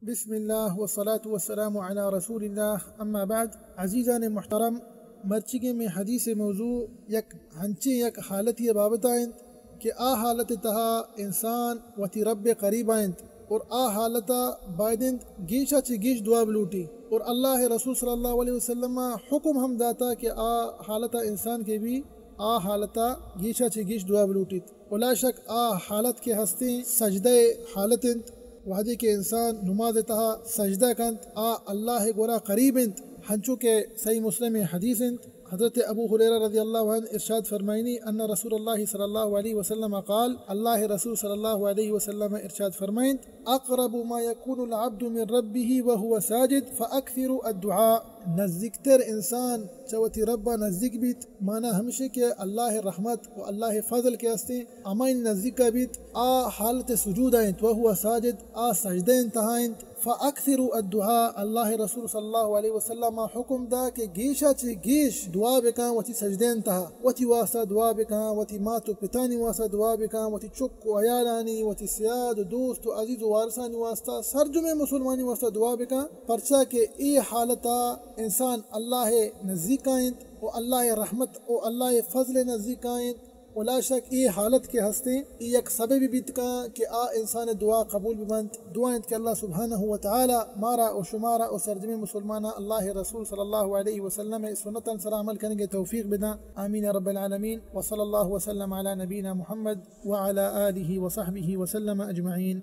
بسم اللہ والصلاة والسلام علی رسول اللہ، اما بعد۔ عزیزان محترم، مرچیگیں میں حدیث موضوع یک ہنچیں یک حالتی بابتا انت کہ آ حالت تہا انسان وتی رب قریبا انت اور آ حالتا باید انت گیشا چہ گیش دعا بلوٹی۔ اور اللہ رسول صلی اللہ علیہ وسلم حکم ہم داتا کہ آ حالتا انسان کے بھی آ حالتا گیشا چہ گیش دعا بلوٹیت۔ و لا شک آ حالت کہ ہستیں سجدہ حالت انت، وہدے کہ انسان نماز تہا سجدہ کنت، آ اللہ گورا قریب انت، ہنچو کہ صحیح مسلم حدیث انت۔ حضرت ابو ہریرہ رضی اللہ عنہ ارشاد فرمائنی، ان رسول اللہ صلی اللہ علیہ وسلم قال، اللہ رسول صلی اللہ علیہ وسلم ارشاد فرمائنت، اقرب ما یکون العبد من ربه وهو ساجد فاکثروا الدعاء۔ نزدیکتر انسان چہ وتی ربا نزدیک بیت، مانا ہمشی کہ اللہ رحمت و اللہ فضل کہ ہستیں، ہمائی نزدیکا بیت، آ حالت سجودا انت، وهو ساجد، آ سجدہ تہا انت۔ فاکثروا الدعاء، اللہ رسول صلی اللہ علیہ وسلم حکم دا کہ گیشا چہ گیش دعا بکن وتی سجدہ تہا، وتی واسطہ دعا بکن، وتی مات و پتانی واسطہ دعا بکن، وتی چک و عیالانی، وتی سیاد و دوست و عزیز و وارثانی واسطہ، سرجمیں مسلمانی واسطہ دعا بکن، پرچا کہ اے حالتا انسان اللہ نزدیکا انت و اللہ رحمت و اللہ فضل نزدیکا انت۔ و لا شک اے حالت کہ ہستیں، اے یک سببی بیت کن کہ آ انسان دعا قبول ببنت۔ دعا انت کہ اللہ سبحانہ و تعالی مارا و شمارا و سرجمیں مسلماناں اللہ رسول صلی اللہ علیہ وسلم سنتاں سرا عمل کنگے توفیق بدن۔ آمین رب العالمین۔ وصلی اللہ وسلم علی نبینا محمد وعلی آلہ وصحبہ وسلم اجمعین۔